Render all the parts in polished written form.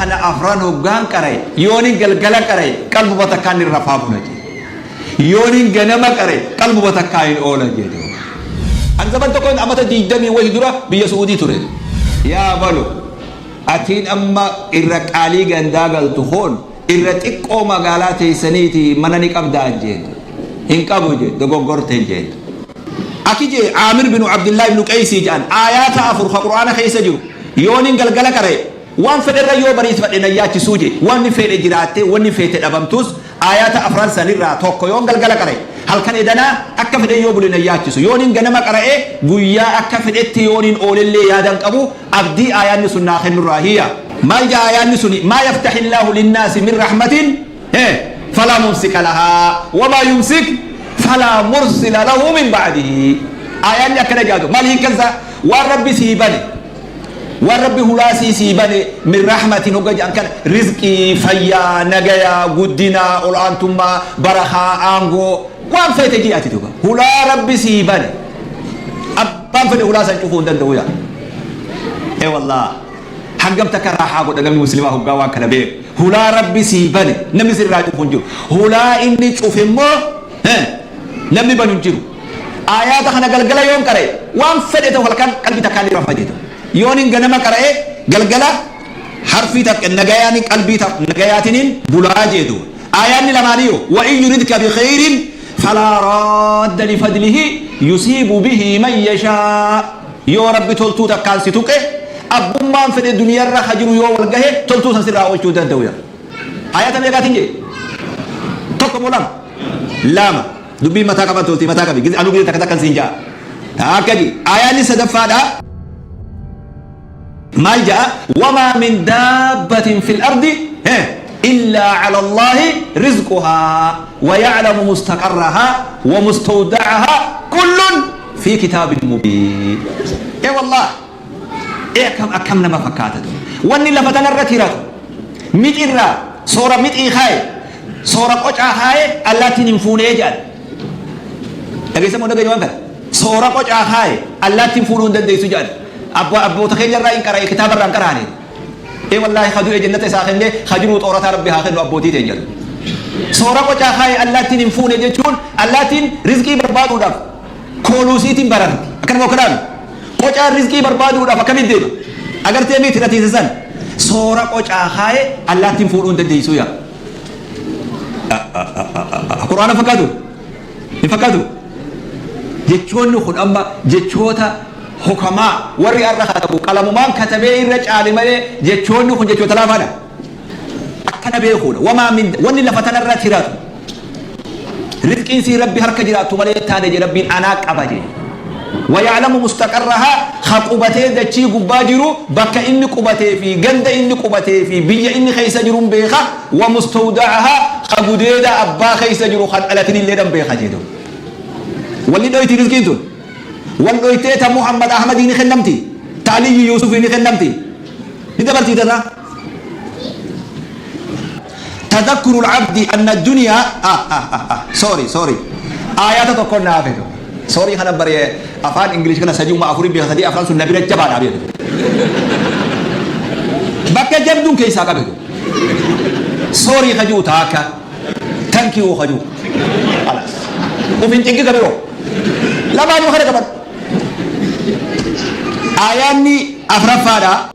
Kana afran hoggaan qara'e, yoonin galgala qara'e, qalbuma takkaan hin rafaa bula jee. Yoonin ganama qara'e, qalbuma takkaan hin oola jee duuba. An zaman tokko amata 20 wahi dura biyya Su'uudii ture. Yaa abalu, atiin amma irra qaalii gandaa galtu kun irra xiqqoo magaalaa teessaniiti mana ni qabdaa jeen. Hin qabu jee, dogoggorte jeen. Aki jee Aamir binu Abdillaa ibnu Qeysii jedhan aayaata 4 ka Qur'aana keessa jiru yoonin galgala qara'e waan fedherra yoo bariisfadhe nan yaachisuu jee wanni feedhe jiraattee wanni feete dhabamtuus aayaata afran sanirraa tokko yoon galgala qara'e halkan edanaa akka fedhe yoo bule nan yaachisu yoonin ganama qara'e guyyaa akka fedhetti yoonin oolellee yaadan qabu abdii aayaanni sun naa kennurraa hiya maal jaa aayaanni suni maa yaftahillaahu linnaasi min rahmatin falaa mumsika lahaa wamaa yumsik falaa mursila lahu min ba'dihi. Aayaanni akkana jaatu maal hiikkan isaa? Waan Rabbi sii bane, waan Rabbi hulaa sii sii bane, min rahmatin hogga jedhan kana rizqii, fayyaa, nagayaa, guddinaa, ol aantummaa, barakaa, aangoo, waan feete jii ati duba hulaa Rabbi sii bane abbaan fedhe hulaa san cufuu hin danda'u yaa. Ee wallaah, hangam takka raahaa godha namni muslimaa hoggaa waan kana beeku. Hulaa Rabbi sii bane namni sirraa cufu hin jiru. Hulaa inni cufe immoo namni banu hin jiru. Aayaata kana galgala yoon qara'e waan fedhe ta'u halkan qalbii takkaan ni rafa jedhu. Yoon hin ganama qara'e galgala harfii takka nagayaan qalbii nagayaatiniin bulaa jedhu. Aayaanni lamaanii wa in yuridka bi khayrin falaa raadda li fadlihi yusiibu bihi man yashaa. Yoo Rabbi toltuu takkaan si tuqe, abbummaan fedhe duniyarra ka jiru yoo wal gahe toltuu san sirraa oolchuu hin danda'u yaa. Ayata meeqaatiin jee? Tokko moo lama? Lama. Dubbiin mataa qaban tolti, mataa qabi. Gize anuu gize takka takkan siin ja'a. Takka ji. Ayaanni sadaffaadha. Maal ja'a? Wamaa min daabbatin fil ardi illaa cala Allaahi rizquhaa wa ya'lamu mustaqarrahaa wa mustawda'ahaa kullun fi kitaabin mubiin. Ee wallaah, ee akkam akkam nama fakkaata tun. Wanni lafa tanarra tiratu mixirraa soora mixii kaaye, soora qocaa kaaye allaattiin hin fuunee jedhan. Dhageessa moo dhageenya waan kana? Soora qocaa kaaye allaattiin fuudhuu hin dandeessu jedhan. Abboota keenya irraa hin qara'e, kitaaba irraa hin qaraane. Ee wallaahi, ka du'e jannata isaa kennee, ka jiruu xoorataa Rabbi haa kennu abbootii teenya. Soora qocaa kaaye allaattiin hin fuune jechuun allaattiin rizqii barbaaduudhaaf kooluusiitiin bararti. Akkanuma okkanaan qocaan rizqii barbaaduudhaaf akkamitti deema? Agartee miti ratiisa san. Soora qocaa kaaye allaattiin fuudhuu hin dandeessu yaa. Qur'aana fakkaatu? Hin fakkaatu? Jechoonni kun amma jechoota hukamaa warri har'a katabu qalamumaan katabee irra caale malee jechoonni kun jechoota laafaadha. Akkana beekuudha. Wamaa min wanni lafa tanarra tiratu rizqiin sii Rabbi harka jiraattu malee taane je Rabbiin anaa qaba je. Waya'lamu mustaqarrahaa, ka qubatee dachii gubbaa jiru bakka inni qubatee fi ganda inni qubatee fi biyya inni keessa jirun beeka, wa mustawda'ahaa, ka gudeeda abbaa keessa jiru kan dhalatinilleedhan beeka jee duuba. Walli dhoyti rizqiin tun. Wal dhoytee ta Muhammad Ahmadii ni kennamti. Ta Aliyyi Yuusufii ni kennamti. Ni dabartii tasaa. Tadhakkuru al-abdi anna ad-dunya, ah ah ah ah, sorry, sorry, aayaata tokko na hafe. Sorry, kana bare afaan English kana sadiuma afurin beeka, sadii afran sun na bira jabaadha beeka, bakka jabduun keessaa qabe. Sorry ka jiru taaka, thank you ka jiru khalas uf hin cinqi kabiroo lamaanuu kana qaban. Aayaanni afraffaadha.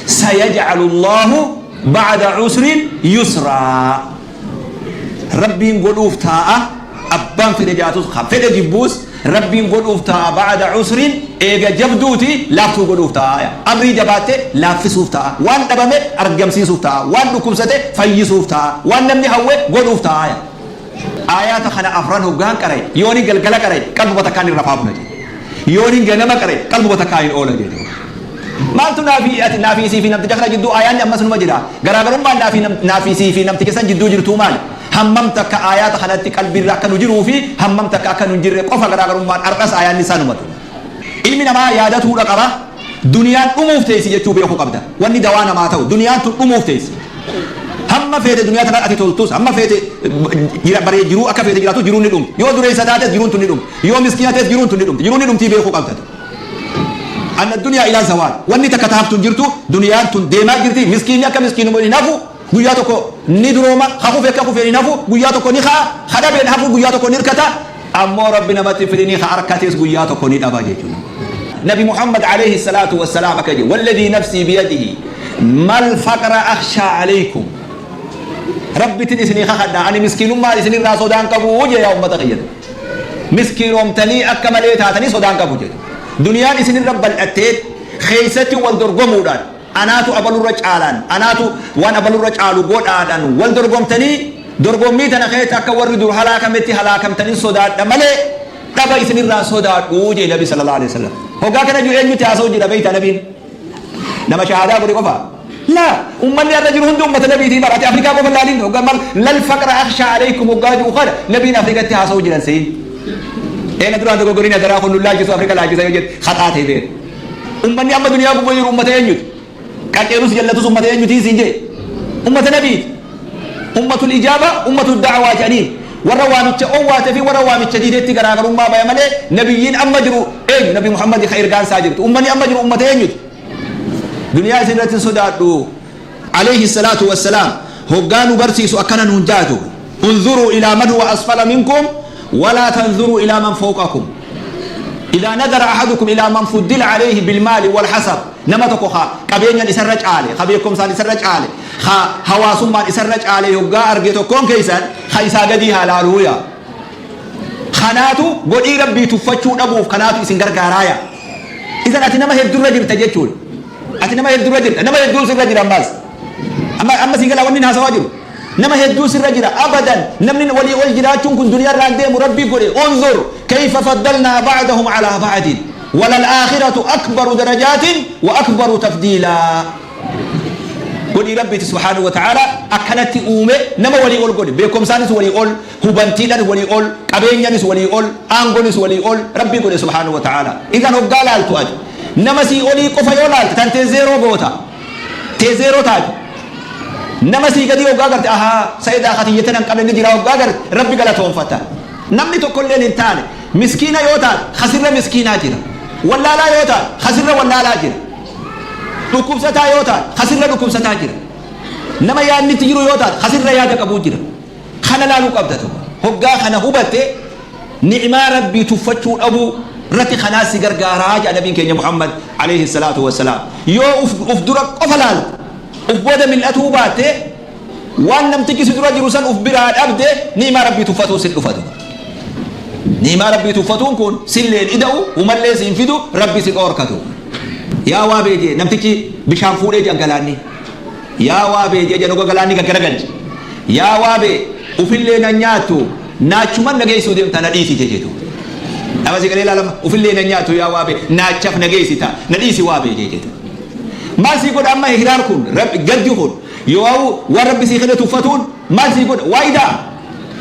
Sayaj'alu Allaahu ba'da usrin yusraa. Rabbiin godhuuf taa'a, abbaan fedhe jaatus ka fedhe jibbuus Rabbiin godhuuf taa'a, ba'da usrin eega jabduuti laaftuu godhuuf taa'a. Amrii jabaatte laaffisuuf taa'a. Waan dhabame argamsiisuuf taa'a. Waan dhukkubsate fayyisuuf taa'a. Waan namni hawwe godhuuf taa'a. Aayaata kana afran hoggaan qara'e, yoonin galgala qara'e qalbuma takkaan hin rafaa bula jedhe. Yoonin ganama qara'e qalbuma takkaan hin oola jedhe. Maaltu naafii ati naafii sii fi namticha kana jidduu aayaanni ammas numa jira. Garaagarummaan naafii naafii sii fi namticha san jidduu jirtuu maali? Hammam takka aayaata kanatti qalbiirra akka nu jiruu fi hammam takka akka nu hin jirre qofa garaagarummaan, har'as aayaanni isaa numatu. Ilmi namaa yaadatuudha qaba. Duniyaan dhumuuf teessi jechuu beekuu qabda. Wanni dawaa namaa ta'u duniyaan tun dhumuuf teessi. Hamma feete duniyaa tana ati toltus, hamma feete jira baree jiruu akka feete jiraatu, jiruun ni dhumti. Yoo dureessa taates jiruun tun ni dhumti. Yoo miskiina ta'es jiruun tun ni dhumti. Jiruun ni dhumtii beekuu qabda. Anna duniyaa ilaa zawaal. Wanni takka taaftu hin jirtu, duniyaan tun deemaa jirti. Miskiinni akka miskiinuma hin hafu, guyyaa tokko ni durooma. Hakufe akka kufeen hin hafu, guyyaa tokko ni ka'a. Kadhabeen hafu, guyyaa tokko ni hirkata. Ammoo Rabbi namatti fidinii ka harkatees guyyaa tokko ni dhaba jechuudha. Nabi Muhammad alayhi salaatu wassalaam akka jedhe: walladhii nafsii biyadihi mal faqra akhshaa alaykum, Rabbitin isinii kakadha, ani miskiinummaa isinirraa sodaan qabu jee. Yaa ummata kiyya, miskiinoomtanii akka malee taatanii sodaan qabu jedhe. Duniyaan isinirra bal'attee keessatti wal dorgomuudhaan, anaatu abalurra caalaan, anaatu waan abalurra caalu godhaadhaan wal dorgomtanii, dorgommii tana keessa akka warri dur halaakametti halaakamtanii sodaadha malee dhaba isinirraa sodaadhu jee Nabi sallallahu alaihi wasallam. Hoggaa kana jiru eenyutti haasa'u jira beeyta? Nabiin nama shahaadaa godhe qofa laa, ummanni har'a jiru hundi ummata nabiitii barate. Afrikaa qofa laalin. Hoggaa mal lal faqra akhsha alaykum hoggaa jiru kana nabiin Afrikatti haasa'u jiran seyin. Eena duraan dogoggoriin adaraa kun nu laalchisu, Afrika laalchisa yoo jedhe haxaa ta'e beeka. Ummanni amma duniyaa gubbaa jiru ummata eenyuti? Qaceelus jallatus ummata eenyuti siin jee? Ummata nabiiti. Ummatul ijaaba, ummatul da'waa jedhaniin. Warra waamicha owwaatee fi warra waamicha diideetti garaagarummaa baya malee nabiyyiin amma jiru eenyu? Nabi Muhammad ka ergaan isaa jirtu. Ummanni amma jiru ummata eenyuti? Duniyaa isin irratti hin sodaadhu. Alayhi salaatu wassalaam hoggaa nu barsiisu akkana nuun jaatu: unzuruu ilaa man huwa asfala minkum walaa tanzuruu ilaa man fawqakum. إذا نظر أحدكم إلى من فضل عليه بالمال والحسب، nama tokko ka qabeenyan isarra caale, ka beekumsaan isarra caale, ka hawaasummaan isarra caale yoggaa arge tokkoon keessan, ka isaa gadii haa laaluuya. Kanaatu godhii Rabbii tuffachuu dhabuuf kanaatu isin gargaaraaya. Isan ati nama heddurra jirta jechuudha. Ati nama heddurra jirta, nama hedduu sirra jira. Ammaas amma amma sii gala wanni haasawaa jiru. Nama hedduu sirra jira. Abadan namni walii ol jiraachuun kun duniyaa irraan deemu Rabbii godhe. انظر كيف فضلنا بعضهم على بعض وللآخرة أكبر درجات وأكبر تفضيلا. Godhii Rabbiiti subhaanahu wa ta'ala akkanatti uume. Nama walii ol godhe, beekumsaanis walii ol, hubantiidhaan walii ol, qabeenyanis walii ol, aangonis walii ol Rabbii godhe subhaanahu wa ta'ala. Idan hoggaa laaltu, ati nama sii olii qofa yoo laalte tan tee zeeroo goota, tee zeeroo taate. Nama sii gadii hoggaa garte, ahaa, sa'idaa katiyyatan hin qabne ni jira hoggaa garte, Rabbi galatoonfata. Namni tokkolleen hin taane miskiina yoo taate, kasirra miskiinaa jira. Wallaalaa yoo taate, kasirra wallaalaa jira. Dhukkubsataa yoo taate, kasirra dhukkubsataa jira. Nama yaadnitti jiru yoo taate, kasirra yaada qabuu jira. Kana laaluu qabda tokko. Hoggaa kana hubatte, ni'maa Rabbii tuffachuu dhabuu irratti kanaa si gargaaraa jedha nabiin keenya Muhammad alayhi salaatu wassalaam. Yoo uf dura qofa laalte, uf booda mil'atuu baatte, waan namtichi si dura jiru san uf biraa dhabde, ni'maa Rabbii tuffatuu sin dhufatu. Ni'maa Rabbii tuffatuun kun silleen ida'u, humallee siin fidu, Rabbi si dhoorkatu. Yaa waa beekee namtichi bishaan fuudhee jedhan galaanni. Yaa waa beekee jedhan galaanni gaggaragalche. Yaa waa bee, ufillee nan nyaattu, naachuman na geessuu deemta, na dhiisi jecheetu. Nama si galee ilaalama, ufillee nan nyaattu, yaa waa bee, naachaf na geessita, na dhiisi waa bee jecheetu. Maal sii godha amma hiraar kun, gaddi kun, yoo waan Rabbi sii kenne tuffatuun maal sii godha? Waa idaa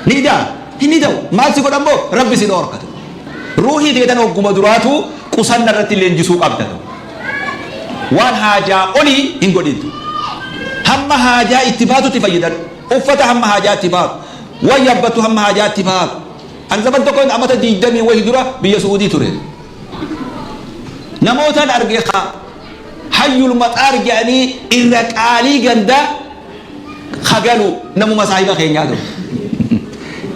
ni idaa hin ida'u. Maal si godha immoo? Rabbi si dhoorkatu. Ruuhii teetan hogguma duraatu qusanna irratti leenjisuu qabda. Waan haajaa olii hin godhintu. Hamma haajaa itti baatutti fayyadadhu. Uffata hamma haajaa itti baatu, waan yaabbattu hamma haajaa itti baatu. An zaman tokko amata 20 wahi dura biyya Su'uudii ture. Namootaan arge hayyul maxaar jedhanii irra qaalii ganda kagalu namuma saahiba keenyaa ta'u.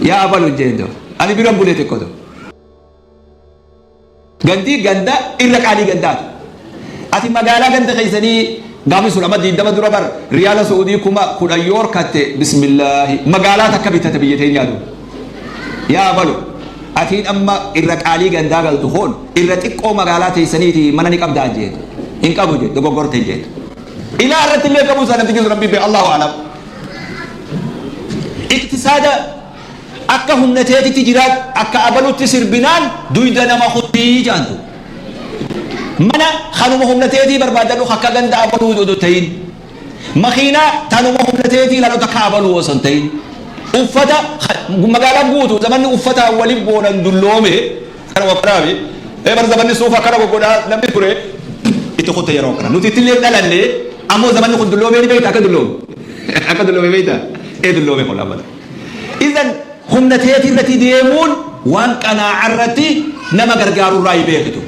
Yaa abalu jeen, ani biran bulee xiqqoo ta'u. Gandii ganda irra qaalii gandaati. Ati magaalaa ganda keessanii gaafi sun amma 20 dura bar riyaala Saudii 10,000 yoo harkatte, bismillaahi, magaalaa takka bitate biyya teenyaatu. Yaa abalu, atiin amma irra qaalii gandaa galtu hoon irra xiqqoo magaalaa teessaniiti mana ni qabdaa jeetu. Hin qabu jeetu, dogoggorte jeetu. Ilaa irratti illee qabu isaa namtichi sun Rabbi bee, Allahu alam. Iqtisaada akka humna teetitti jiraat, akka abalutti sirbinaan duyda nama kutii jaantu. Mana kanuma humna teetii barbaadadhu, akka ganda abaluu odoo ta'in. Makiinaa tanuma humna teetii ilaalu, akka abaluu osoo hin ta'in. Uffata magaalaa guutuu zamanni uffata waliin boonan dulloome kana wakkanaami. Ee bar zamanni suufa akkana goggodhaa namni ture itti kutte yeroo kana. Nuti ittillee dhalanne, ammoo zamanni kun dulloomee ni beekta, akka dulloome. Akka dulloome beekta. Ee dulloome kun lammata. Idan humna teetii irratti deemuun waan qanaa'a irratti nama gargaaru irraa hin beekitu.